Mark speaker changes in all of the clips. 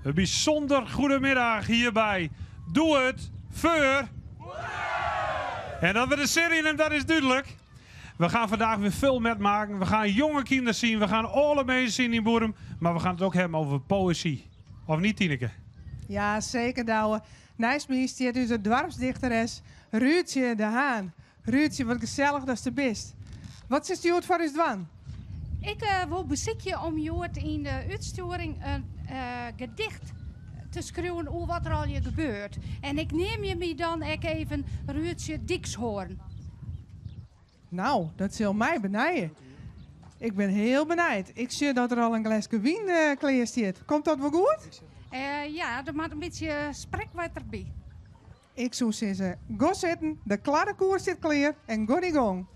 Speaker 1: Een bijzonder goedemiddag hierbij. Doe het voor. En dat we de serie en dat is duidelijk. We gaan vandaag weer veel met maken. We gaan jonge kinderen zien. We gaan alle mensen zien in Boerum. Maar we gaan het ook hebben over poëzie. Of niet, Tineke?
Speaker 2: Ja, zeker, Douwe. Nijs me hier dus de dwarfsdichteres Ruudje de Haan. Ruudje, wat gezellig dat ze bist. Wat is die voor u dwan?
Speaker 3: Ik uh, wil beziekje om Jood in de uitsturing een uh, gedicht te schrijven over wat er al je gebeurt. En ik neem je me dan ook even Ruudje Dikshoorn.
Speaker 2: Nou, dat zal mij benijen. Ik ben heel benijd. Ik zie dat er al een glasje wijn uh, klaar zit. Komt dat wel goed?
Speaker 3: Uh, ja, er moet een beetje spreekwoord erbij.
Speaker 2: Ik zou zeggen, go zitten, de kladdenkoer zit klaar en go die gong.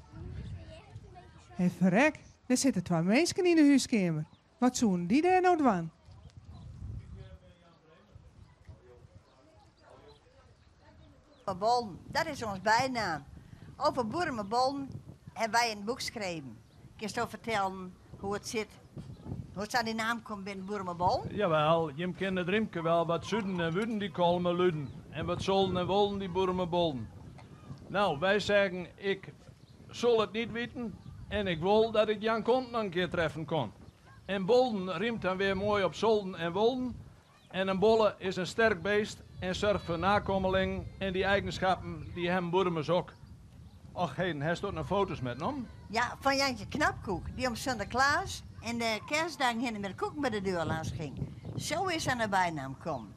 Speaker 2: Hé, verrek, er zitten twee mensen in de huiskamer. Wat zoen die daar nou doen?
Speaker 4: Bollen, dat is ons bijnaam. Over Boermebollen hebben wij een boek geschreven. Kun je vertellen hoe het zit? Hoe het aan die naam komt binnen Boermebollen?
Speaker 5: Jawel, je kent het Rimke wel. Wat zuiden en wuden die kolmen luden. En wat zollen en wollen die boermebollen. Nou, wij zeggen, ik zal het niet weten. En ik wil dat ik Jan Kont nog een keer treffen kon. En bollen riemt dan weer mooi op zolden en wollen. En een bolle is een sterk beest en zorgt voor nakomeling. En die eigenschappen die hem boermers ook. Och, heden, hij stond nog foto's met hem.
Speaker 4: Ja, van Jantje Knapkoek, die om Sinterklaas en de kerstdagen heen met koek bij de deur langs ging. Zo is aan de bijnaam gekomen.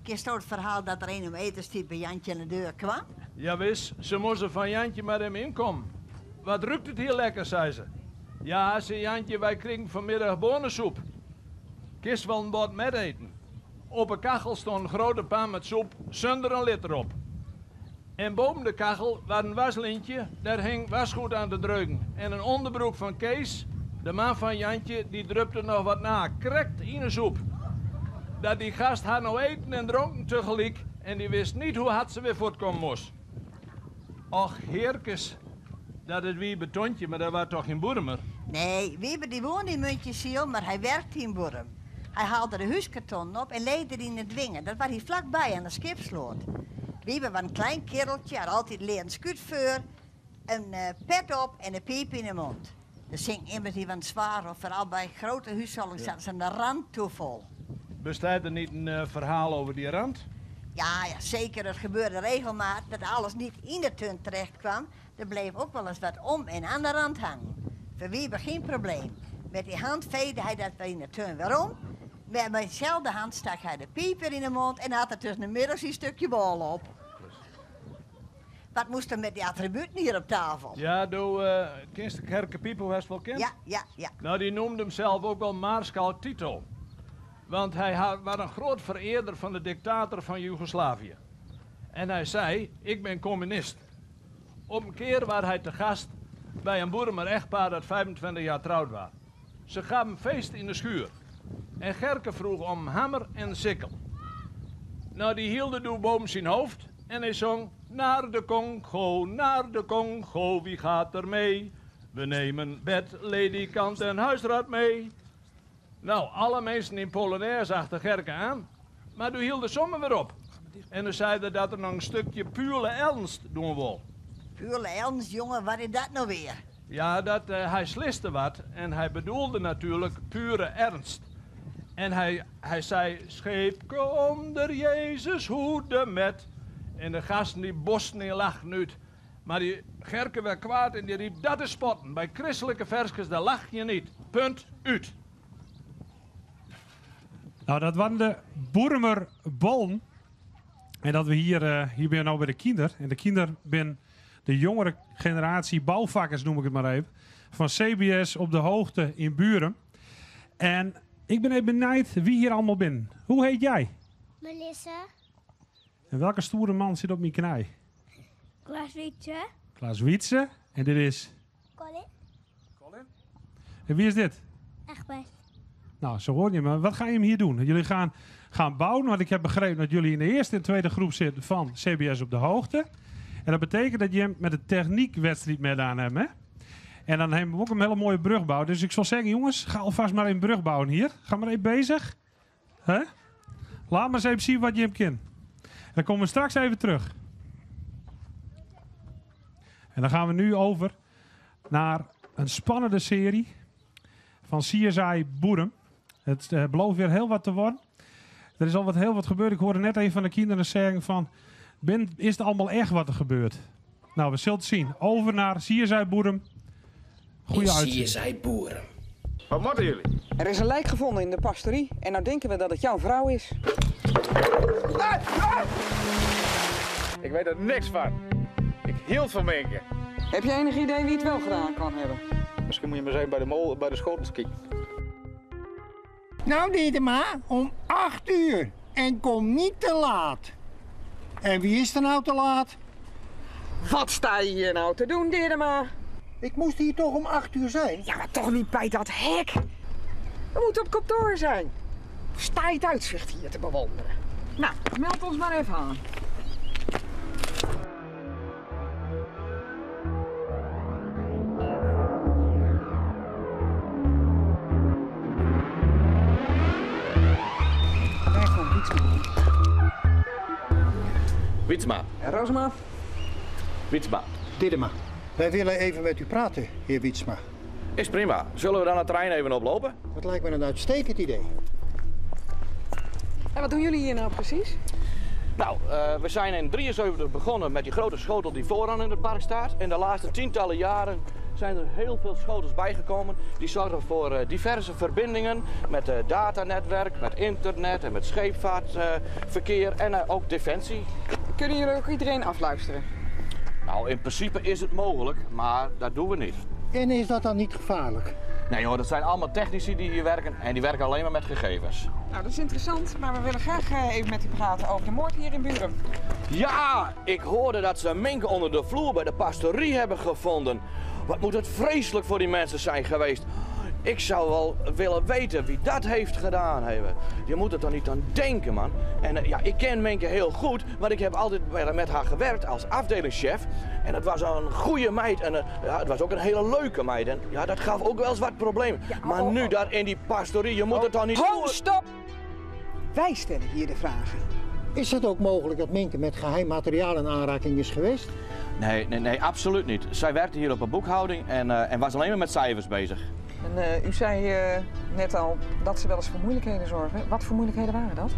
Speaker 4: Kist het verhaal dat er een om etenstijd bij Jantje aan de deur kwam?
Speaker 5: Jawis, ze moesten van Jantje met hem inkomen. Wat ruikt het hier lekker, zei ze. Ja, zei Jantje, wij kregen vanmiddag bonensoep. Kist wel een bord met eten. Op een kachel stond een grote pan met soep zonder een lid erop. En boven de kachel was een waslintje, daar hing wasgoed aan te dreugen. En een onderbroek van Kees, de man van Jantje, die drupte nog wat na, krekt in de soep. Dat die gast had nou eten en dronken tegelijk en die wist niet hoe hard ze weer voortkomen moest. Och, heerkes, dat het wie betontje, maar dat was toch geen boermer?
Speaker 4: Nee, Wiebe die woonde in Muntjesiel, maar hij werkte in Boerum. Hij haalde de huiskarton op en leed in het dwingen. Dat was hij vlakbij aan de schipsloot. Wiebe was een klein kereltje, had altijd leren schuitvuur, een uh, pet op en een piep in de mond. De zing immers die van zwaar, of vooral bij grote huishoudens ja. zaten ze aan de rand toe vol.
Speaker 5: Bestaat er niet een uh, verhaal over die rand?
Speaker 4: Ja, ja, zeker. Het gebeurde regelmatig dat alles niet in de tuin terecht kwam. Er bleef ook wel eens wat om en aan de rand hangen. Voor Wiebe geen probleem. Met die hand veegde hij dat in de tuin weer om. Met dezelfde hand stak hij de pieper in de mond en had er tussen de middag een stukje bal op. Wat moest er met die attributen hier op tafel?
Speaker 5: Ja, door uh, Gerke Pipo heeft wel kent?
Speaker 4: Ja, ja, ja.
Speaker 5: Nou, die noemde hem zelf ook wel Maarschalk Tito. Want hij was een groot vereerder van de dictator van Joegoslavië. En hij zei, ik ben communist. Op een keer was hij te gast bij een boerenmer echtpaar dat 25 jaar trouwd was. Ze gaven feest in de schuur. En Gerke vroeg om hamer en sikkel. Nou, die hielden door boven zijn hoofd en hij zong... Naar de Congo, naar de Congo, wie gaat er mee? We nemen bed, ledikant en huisraad mee. Nou, alle mensen in Polonaise achter Gerke aan. Maar toen hielden sommen weer op. En toen zeiden dat er nog een stukje pure ernst doen wil.
Speaker 4: Pure ernst, jongen, wat is dat nou weer?
Speaker 5: Ja, dat, uh, hij sliste wat en hij bedoelde natuurlijk pure ernst. En hij, hij zei, scheep onder Jezus hoede met. En de gasten die bosten in lachen uit. Maar die Gerke werd kwaad en die riep, dat is spotten. Bij christelijke versjes, daar lach je niet. Punt, uit.
Speaker 1: Nou, dat waren de Boermer Bollen. En dat we hier, uh, hier ben nou bij de kinder. En de kinder ben de jongere generatie bouwvakkers, noem ik het maar even. Van CBS op de hoogte in Buren. En ik ben even benieuwd wie hier allemaal binnen. Hoe heet jij?
Speaker 6: Melissa.
Speaker 1: En welke stoere man zit op mijn knij?
Speaker 6: Klaas Wietse.
Speaker 1: Klaas Wietse. En dit is?
Speaker 6: Colin.
Speaker 1: Colin. En wie is dit?
Speaker 6: Egbert.
Speaker 1: Nou, zo hoor je me. Wat ga je hem hier doen? Jullie gaan, gaan bouwen, want ik heb begrepen dat jullie in de eerste en tweede groep zitten van CBS op de hoogte. En dat betekent dat je met de techniekwedstrijd mee aan hebt, hè? En dan hebben we ook een hele mooie brug bouwen. Dus ik zal zeggen, jongens, ga alvast maar een brug bouwen hier. Ga maar even bezig. Hè? Laat mar ris even sjen wat jim kin. Dan komme we straks even terug. En dan gaan we nu over naar een spannende serie van CSI Boerum. Het eh, belooft weer heel wat te worden. Er is al wat heel wat gebeurd. Ik hoorde net een van de kinderen zeggen van... Ben, is het allemaal echt wat er gebeurt? Nou, we zullen het zien. Over naar CSI Boerum. Goeie uitzending.
Speaker 7: CSI Boerum.
Speaker 8: Wat moeten jullie?
Speaker 2: Er is een lijk gevonden in de pastorie en nou denken we dat het jouw vrouw is.
Speaker 8: Ik weet er niks van. Ik hield van Minke.
Speaker 2: Heb je enig idee wie het wel gedaan kan hebben?
Speaker 8: Misschien moet je maar eens even bij de, mol, bij de schotels kijken.
Speaker 9: Nou, Dietema, om 8 uur. En kom niet te laat. En wie is er nou te laat?
Speaker 2: Wat sta je hier nou te doen, Dietema?
Speaker 9: Ik moest hier toch om 8 uur zijn?
Speaker 2: Ja, maar toch niet bij dat hek. We moeten op kantoor zijn. Sta je het uitzicht hier te bewonderen? Nou, meld ons maar even aan. Daar komt Wietsma.
Speaker 5: Wietsma.
Speaker 2: Rosema.
Speaker 5: Wietsma.
Speaker 9: Dietema, wij willen even met u praten, heer Wietsma.
Speaker 5: Is prima. Zullen we dan het terrein even oplopen?
Speaker 9: Dat lijkt me een uitstekend idee.
Speaker 2: En wat doen jullie hier nou precies?
Speaker 5: Nou, eh, we zijn in 73 begonnen met die grote schotel die vooraan in het park staat. In de laatste tientallen jaren zijn er heel veel schotels bijgekomen. Die zorgen voor eh, diverse verbindingen met het datanetwerk, met internet en met scheepvaartverkeer en eh, ook defensie.
Speaker 2: Kunnen jullie ook iedereen afluisteren?
Speaker 5: Nou, in principe is het mogelijk, maar dat doen we niet.
Speaker 9: En is dat dan niet gevaarlijk?
Speaker 5: Nee hoor, dat zijn allemaal technici die hier werken en die werken alleen maar met gegevens.
Speaker 2: Nou, dat is interessant, maar we willen graag eh, even met u praten over de moord hier in Buren.
Speaker 5: Ja, ik hoorde dat ze Minke onder de vloer bij de pastorie hebben gevonden. Wat moet het vreselijk voor die mensen zijn geweest. Ik zou wel willen weten wie dat heeft gedaan. Hebben. Je moet er toch niet aan denken, man. En eh, ja, ik ken Minke heel goed, want ik heb altijd met haar gewerkt als afdelingschef. En het was een goede meid en eh, ja, het was ook een hele leuke meid. En ja, dat gaf ook wel eens wat problemen. maar
Speaker 2: oh,
Speaker 5: nu
Speaker 2: oh.
Speaker 5: daar in die pastorie, je moet het toch niet
Speaker 2: Ho,
Speaker 5: doen.
Speaker 2: stop! Wij stellen hier de vragen.
Speaker 9: Is het ook mogelijk dat Minke met geheim materiaal in aanraking is geweest?
Speaker 5: Nee, nee, nee, absoluut niet. Zij werkte hier op een boekhouding en, eh, en was alleen maar met cijfers bezig.
Speaker 2: En eh, u zei eh, net al dat ze wel eens voor moeilijkheden zorgen. Wat voor moeilijkheden waren dat?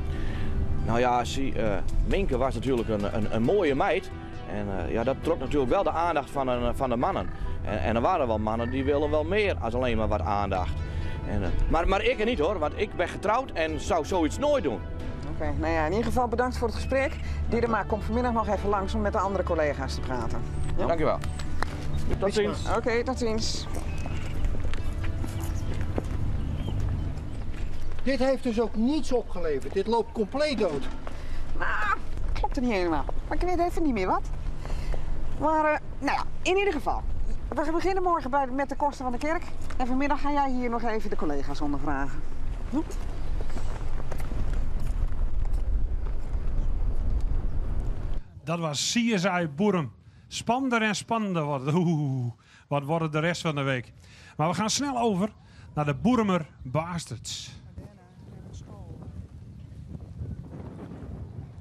Speaker 5: Nou ja, zie, eh, Minke was natuurlijk een, een, een mooie meid. En eh, ja, dat trok natuurlijk wel de aandacht van, een, van de mannen. En, en er waren wel mannen die wilden wel meer als alleen maar wat aandacht. En, eh, maar, maar ik er niet hoor, want ik ben getrouwd en zou zoiets nooit doen.
Speaker 2: Oké, nou ja, in ieder geval bedankt voor het gesprek. Diedema komt vanmiddag nog even langs om met de andere collega's te praten. Ja?
Speaker 5: Dankjewel. Tot ziens.
Speaker 2: Oké, tot ziens.
Speaker 9: Dit heeft dus ook niets opgeleverd. Dit loopt compleet dood.
Speaker 2: Nou, klopt er niet helemaal. Maar ik weet even niet meer wat. Maar, eh, nou ja, in ieder geval. We beginnen morgen bij, met de kosten van de kerk. En vanmiddag ga jij hier nog even de collega's ondervragen. Hm?
Speaker 1: Dat was CSI Boerum. Spannender en spannender wordt het. Oeh, wat wordt het de rest van de week. Maar we gaan snel over naar de Boerumer Bastards.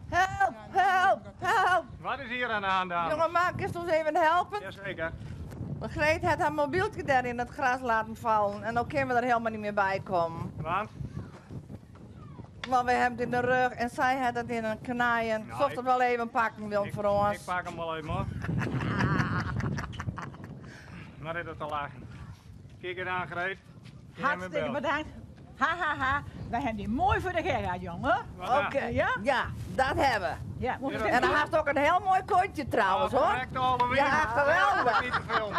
Speaker 4: Help, help, help.
Speaker 8: Wat is hier aan de hand, dame?
Speaker 4: Jongen, maak eens ons even helpen.
Speaker 8: Jazeker.
Speaker 4: Greet had haar mobieltje daar in het gras laten vallen. En dan kunnen we er helemaal niet meer bij komen.
Speaker 8: Want?
Speaker 4: Want we hebben het in de rug en zij had het in een knaaien.
Speaker 8: Nou,
Speaker 4: Zocht
Speaker 8: ik-
Speaker 4: het wel even pakken wil
Speaker 8: Ik,
Speaker 4: voor ons.
Speaker 8: ik pak hem wel even hoor. Maar is het te lachen. Kijk eens aan, Greet. Jij me
Speaker 10: Hartstikke
Speaker 8: belt.
Speaker 10: bedankt. Ha, ha, ha. Wij hebben die mooi voor de gek jongen.
Speaker 8: Wat dan?
Speaker 4: Oké,
Speaker 10: Ja?
Speaker 4: Ja, dat hebben we.
Speaker 10: Ja, moet ik
Speaker 4: En hij heeft ook een heel mooi kontje trouwens
Speaker 8: Ah,
Speaker 4: hoor.
Speaker 8: correct, alweer.
Speaker 4: Ja, geweldig.
Speaker 8: Niet te veel.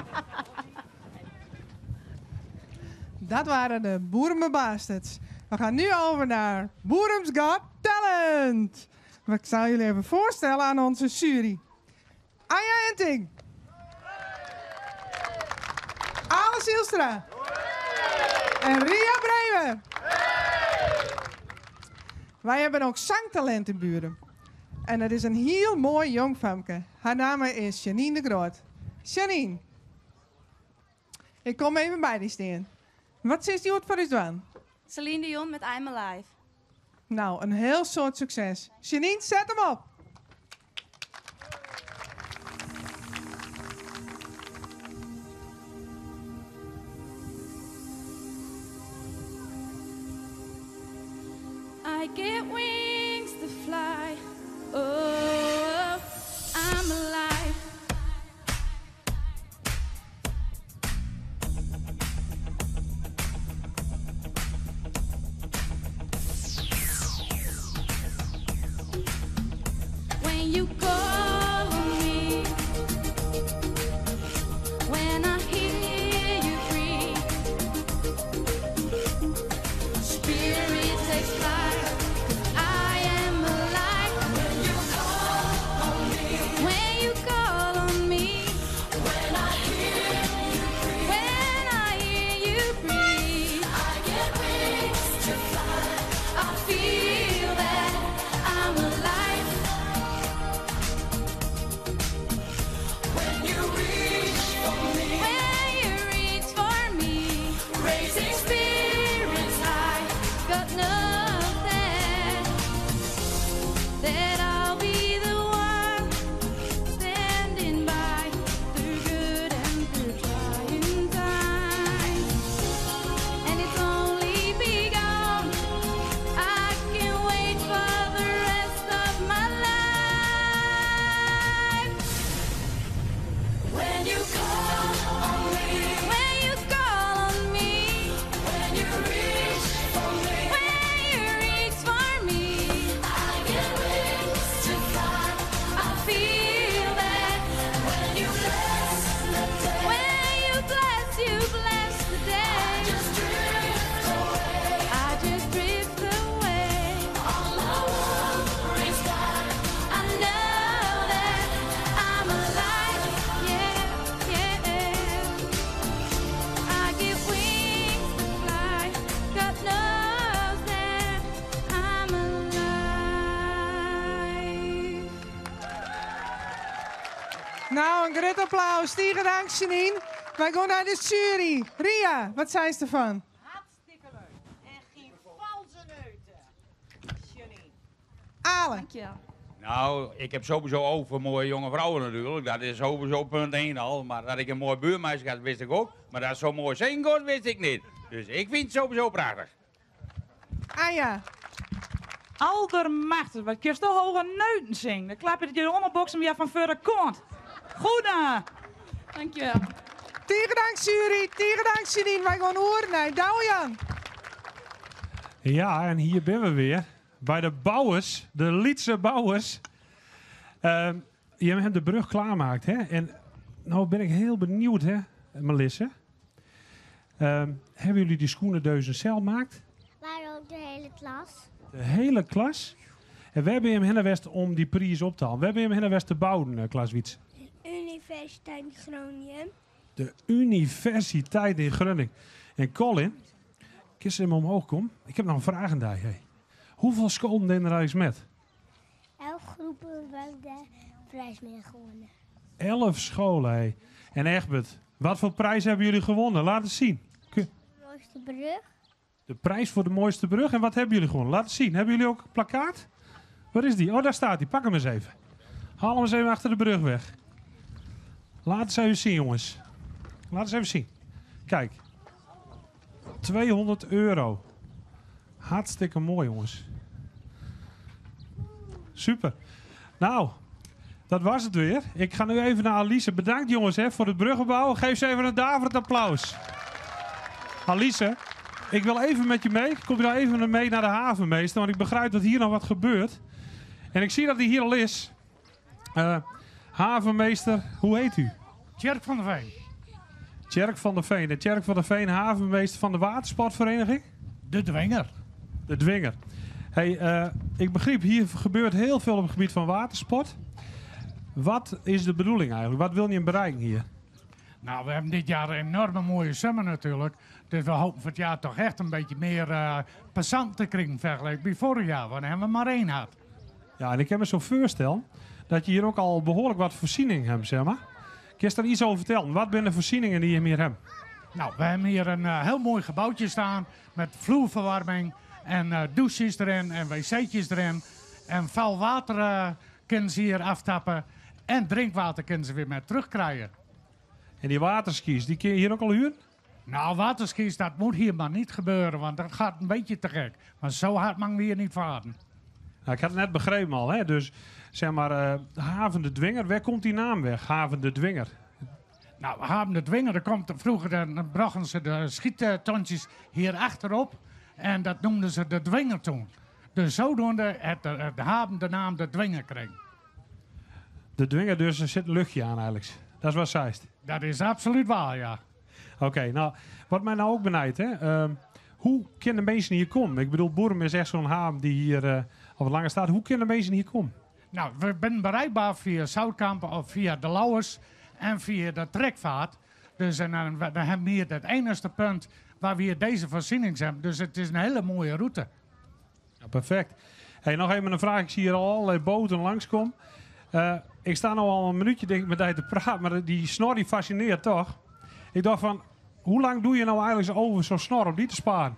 Speaker 2: Dat waren de Boerumer Bastards. We gaan nu over naar Boerums Got Talent. Ik zal jullie even voorstellen aan onze jury. Anja Enting. Ale Zielstra. En Ria Bremer. Wij hebben ook zangtalent in Buren. En dat is een heel mooi jong famke. Haar naam is Janine de Groot. Janine, ik kom even bij die staan. Wat is die wat voor u aan?
Speaker 11: Celine Dion met I'm Alive.
Speaker 7: Nou, in hiel soad sukses. Janine, set him op!
Speaker 11: I get wings to fly. Oh, I'm alive. When you call on me, when I hear you breathe, spirit takes flight. I am alive. When you call on me, when you call on me, when I hear you breathe, when I hear you breathe, I get wings to fly. I feel that I'm alive. When you reach for me, when you reach for me, raising spirits high. God knows that that I'll be the one standing by through good and through trying times. And it's only begun. I can't wait for the rest of my life. When you call on me, when you call on me, when you reach for me, when you reach for me, I get wings to fly. I feel that when you bless the day, when you bless, you bless the day. I just drift away. I just drift away. All my worries gone. I know that I'm alive. Yeah, yeah. I get wings to fly. God knows that I'm alive.
Speaker 7: Nou, in grut applaus. Tige dank, Janine. Wy gean nei de sjuery. Ria, wat seist derfan?
Speaker 10: Hartstikke leuk. En gjin falske neuten. Janine.
Speaker 7: Ale.
Speaker 10: Dankjewel.
Speaker 12: Nou, ik heb sowieso oog voor mooie jonge vrouwen natuurlijk. Dat is sowieso punt 1 al. Maar dat ik een mooi buurmeisje had, wist ik ook. Maar dat zo mooi zingen kon, wist ik niet. Dus ik vind het sowieso prachtig.
Speaker 7: Anja.
Speaker 10: Aldermachtig, wat kun je toch hoge neuten zingen? Dan klap je het je onderboxen weer van verder kant. Goed aan. Dankjewel.
Speaker 7: Tige dank, jury. Tige dank, Janine. Wy gean oer nei Douwe-Jan.
Speaker 1: Ja, en hier ben we weer. By de bouwers, de lytse bouwers. Je hebt de brug klaarmaakt, hè? En nou ben ik heel benieuwd, hè, Melissa. Hebben jullie die schoenendeuzen zelf gemaakt?
Speaker 6: Waar ook de hele klas.
Speaker 1: De hele klas? En we hebben hem heen om die prijs op te halen. We hebben hem heen te bouwen, Klaas Wiets.
Speaker 6: De Universiteit in Groningen.
Speaker 1: De Universiteit in Groningen. En Colin, kist hem omhoog kom. Ik heb nog een vraag aan jou. Hey. Hoeveel scholen deden er eigenlijk met?
Speaker 6: 11 groepen hebben de prijs mee gewonnen.
Speaker 1: 11 scholen, hé. En Egbert, wat voor prijs hebben jullie gewonnen? Laat het zien.
Speaker 6: De mooiste brug.
Speaker 1: De prijs voor de mooiste brug. En wat hebben jullie gewonnen? Laat het zien. Hebben jullie ook een plakkaat? Waar is die? Oh, daar staat die. Pak hem eens even. Haal hem eens even achter de brug weg. Laat eens even zien, jongens. Laat eens even zien. Kijk. 200 euro. Hartstikke mooi, jongens. Super. Nou, dat was het weer. Ik ga nu even naar Alice. Bedankt, jongens, hè, voor het bruggenbouwen. Geef ze even een daverend applaus. Alice, ik wil even met je mee. Kom je nou even mee naar de havenmeester? Want ik begrijp dat hier nog wat gebeurt. En ik zie dat hij hier al is. Havenmeester, hoe heet u?
Speaker 13: Tjerk van der Veen.
Speaker 1: Tjerk van der Veen. De Tjerk van der Veen, havenmeester van de watersportvereniging?
Speaker 13: De Dwinger.
Speaker 1: De Dwinger. Hey, ik begreep, hier gebeurt heel veel op het gebied van watersport. Wat is de bedoeling eigenlijk? Wat wil je bereiken hier?
Speaker 13: We hebben dit jaar een enorme mooie zomer natuurlijk. Dus we hopen voor het jaar toch echt een beetje meer passanten te krijgen vergeleken bij vorig jaar. Want dan hebben we maar 1 gehad.
Speaker 1: Ja, en ik heb me zo voorstellen dat je hier ook al behoorlijk wat voorzieningen hebt. Kun je daar iets over vertellen? Wat zijn de voorzieningen die je hier hebt?
Speaker 13: We hebben hier een heel mooi gebouwtje staan met vloerverwarming. En uh, douches erin en wc'tjes erin. En vuil water uh, kunnen ze hier aftappen. En drinkwater kunnen ze weer met terugkrijgen.
Speaker 1: En die waterskis, die kun je hier ook al huren?
Speaker 13: Nou, waterskis, dat moet hier maar niet gebeuren, want dat gaat een beetje te gek. Maar zo hard mag we hier niet varen.
Speaker 1: Nou, ik had het net begrepen al, hè? Dus zeg maar, Haven de Dwinger, waar komt die naam weg? Haven de Dwinger.
Speaker 13: Nou, Haven de Dwinger, daar komt, vroeger dan brachten ze de schiettondjes hier achterop. En dat noemden ze de Dwinger toen. Dus zodoende het de, de haven de naam de Dwinger kreeg.
Speaker 1: De Dwinger dus, er zit een luchtje aan eigenlijk. Dat is wat zeist.
Speaker 13: Dat is absoluut waar, ja.
Speaker 1: Oké, nou, wat mij nou ook benijdt, hè. Hoe kunnen mensen hier komen? Ik bedoel, Boerum is echt zo'n haven die hier al wat langer staat. Hoe kunnen mensen hier komen?
Speaker 13: Nou, we zijn bereikbaar via Zoutkamp of via de Lauwers en via de trekvaart. Dus en dan, dan hebben we hier het enigste punt waar we hier deze voorziening hebben. Dus het is een hele mooie route.
Speaker 1: Ja, perfect. Hey, nog even een vraag. Ik zie hier al allerlei boten langskomen. Ik sta nu al een minuutje denk ik, met jou te praten, maar die snor die fascineert toch? Ik dacht van, hoe lang doe je nou eigenlijk zo over zo'n snor om die te sparen?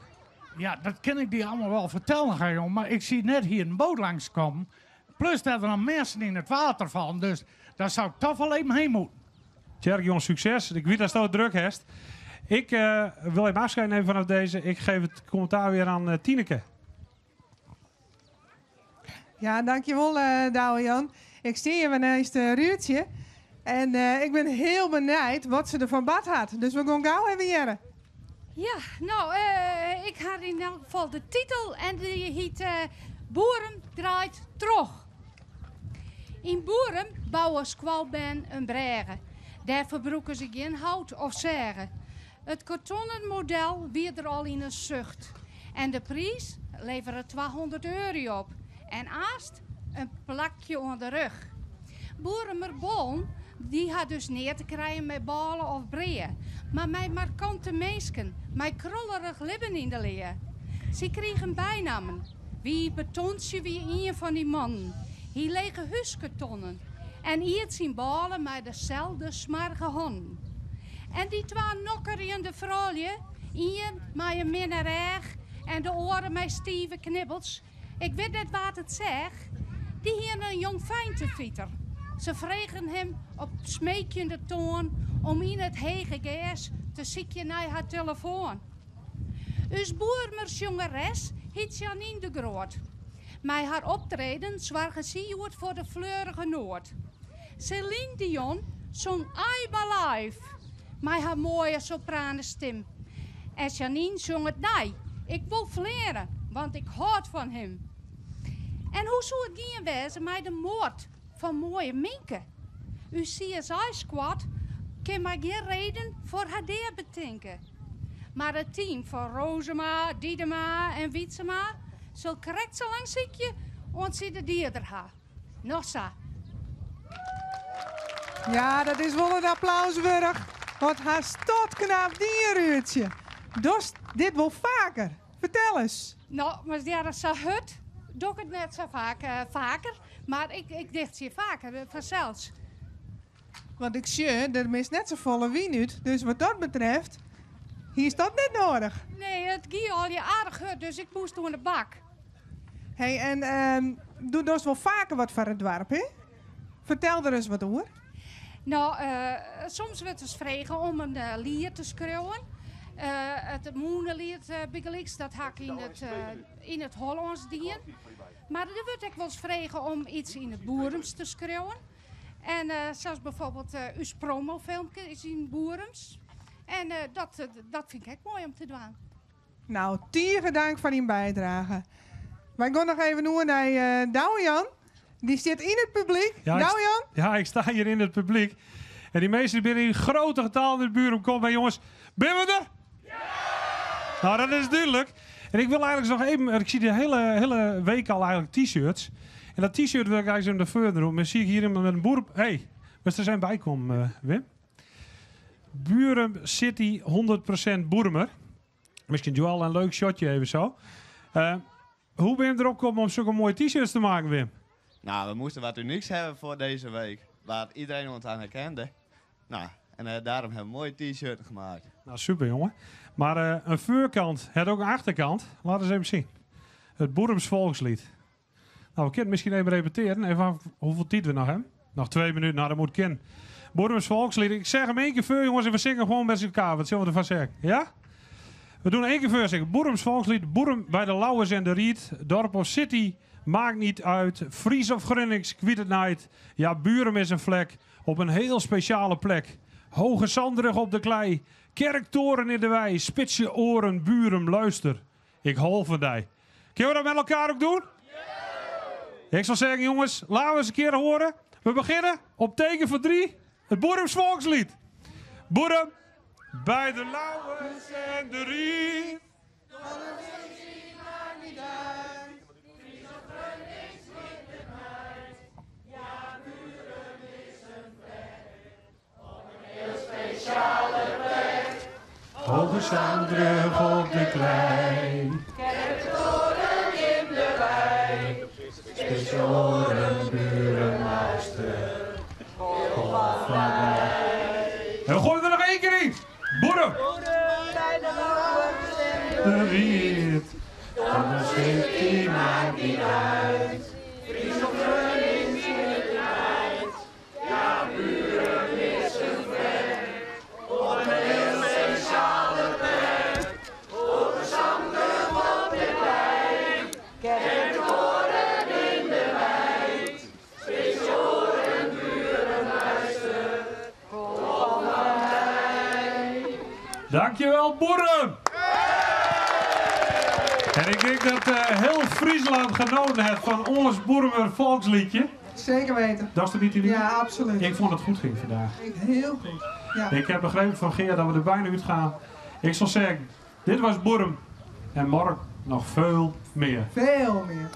Speaker 13: Ja, dat kan ik die allemaal wel vertellen, Gerjon, maar ik zie net hier een boot langskomen. Plus dat er nog mensen in het water vallen, dus daar zou ik toch wel even heen moeten.
Speaker 1: Tjerk, jong, succes. Ik weet dat het druk hebt. Ik wil even afscheid nemen vanaf deze. Ik geef het commentaar weer aan Tineke.
Speaker 7: Ja, dankjewel, Douwe-Jan. Ik zie je ineens de Ruurtje. En ik ben heel benieuwd wat ze ervan bad had. Dus we gaan gauw even jaren.
Speaker 3: Ja, nou, ik had in elk geval de titel en die heet Boerum draait terug. In Boerum bouwen squalben een bregen. Daar verbroeken ze geen hout of zeggen. Het kartonnen model weer er al in een zucht. En de prijs leverde 200 euro op. En aast een plakje onder de rug. Boerumerbollen, die had dus neer te krijgen met balen of breien. Maar met markante meesken, met krollerig libben in de leer. Ze kregen bijnamen. Wie betontje wie een van die mannen. Hier lege husketonnen. En iet zijn balen met dezelfde smarge handen. En die twee nokkerende vrouwen, een met een minder erg en de oren met stieve knibbels. Ik weet net wat het zegt. Die hier een jong fijntevieter. Ze vregen hem op smekende toon om in het hege gas te ziekje naar haar telefoon. Us boermers jongeres heet Janine de Groot. Met haar optreden zwarge ze voor de fleurige Noord. Celine Dion zong I'm Alive met haar mooie sopranenstem. En Janine zong het nee, ik wil vleren, want ik houd van hem. En hoe zou het gaan wezen met de moord van mooie Minke? Uw CSI-squad kan maar geen reden voor haar deer betinken. Maar het team van Rozema, Diedema en Wietsema zal correct zo lang ziekje want ze de dierder ha. Nog zo.
Speaker 7: Ja, dat is wel een applauswurg. Want haar stot knap dieruurtje. Dus dit wel vaker. Vertel eens.
Speaker 3: Nou, maar ja, dat is zo hut. Doe ik het net zo vaak, vaker. Maar ik dicht ze vaker, vanzelfs.
Speaker 7: Want ik zie, er is net zo volle wien uit. Dus wat dat betreft, hier is dat net nodig.
Speaker 3: Nee, het ging al je aardig hut, dus ik moest door de bak.
Speaker 7: Hey, en doe dus wel vaker wat voor het dorp, hè? Vertel er eens wat over.
Speaker 3: Nou, soms werd het vragen om een lier te schreeuwen. Het moenelied Biggelix, dat hak in het Hollands dien. Maar er wordt ook wel eens vragen om iets in het Boerums te schreeuwen. En zoals bijvoorbeeld uw promofilmpje is in Boerums. En dat vind ik ook mooi om te doen.
Speaker 7: Nou, tieren dank voor die bijdrage. Wij gaan nog even nu naar Douwe-Jan. Die zit in het publiek.
Speaker 1: Ja,
Speaker 7: Douwe-Jan?
Speaker 1: ik sta hier in het publiek. En die meesten die binnen in grote getallen in de buurt komen. Maar jongens, ben we er? Ja! Nou, dat is duidelijk. En ik wil eigenlijk nog even... Ik zie de hele week al eigenlijk t-shirts. En dat t-shirt wil ik eigenlijk zo naar voren doen. Maar zie ik hier iemand met een boer... Hé, hey, maar er zijn bij komen, Wim. Burum City 100% Boermer. Misschien Joël een leuk shotje even zo. Hoe ben je erop gekomen om zulke mooie t-shirts te maken, Wim?
Speaker 14: Nou, we moesten wat unieks hebben voor deze week. Waar iedereen ons aan herkende. Nou, en daarom hebben we mooie t-shirts gemaakt.
Speaker 1: Nou, super jongen. Maar een voorkant heeft ook een achterkant. Laat eens even zien. Het Boerems Volkslied. Nou, we kunnen misschien even repeteren. Even af hoeveel tijd we nog hebben. Nog 2 minuten, nou dat moet kunnen. Boerems Volkslied. Ik zeg hem 1 keer voor, jongens, en we zingen gewoon met elkaar. Wat zullen we ervan zeggen? Ja? We doen 1 keer voor zeggen. Boerems Volkslied. Boerum bij de Lauwers en de Riet. Dorp of city. Maakt niet uit. Fries of Grunnings, ik weet het niet. Ja, Burum is een vlek. Op een heel speciale plek. Hoge zandrug op de klei. Kerktoren in de wei. Spits je oren, buren, luister. Ik hol van die. Kunnen we dat met elkaar ook doen? Ik zal zeggen, jongens, laten we eens een keer horen. We beginnen op teken van 3. Het Boerems Volkslied. Boerum bij de Lauwers en de Riet. Hoge zandrug op de klei.
Speaker 11: Kerktoren in de wei.
Speaker 1: Spits je oren, buren, luister. En we gooien er nog 1 keer in. Boerum.
Speaker 11: Bij de Lauwers en
Speaker 1: de Riet. Van de city maakt niet uit.
Speaker 11: Fries of Grunnings in het nijd. Ja, Burum is een vlek. Op een heel speciale plek. Hoge zandrug op de klei. Kerktoren in de wei. Spits je oren, buren, luister. Kom van mij.
Speaker 1: Dankjewel, Boerum! En ik denk dat heel Friesland genoten heeft van ons Boerumer volksliedje.
Speaker 7: Zeker weten.
Speaker 1: Dat is er niet in?
Speaker 7: Ja, absoluut.
Speaker 1: Ik vond het goed ging vandaag.
Speaker 7: Heel goed. Ja.
Speaker 1: Ik heb begrepen van Gea dat we er bijna uit gaan. Ik zal zeggen, dit was Boerum. En morgen nog veel meer.
Speaker 7: Veel meer.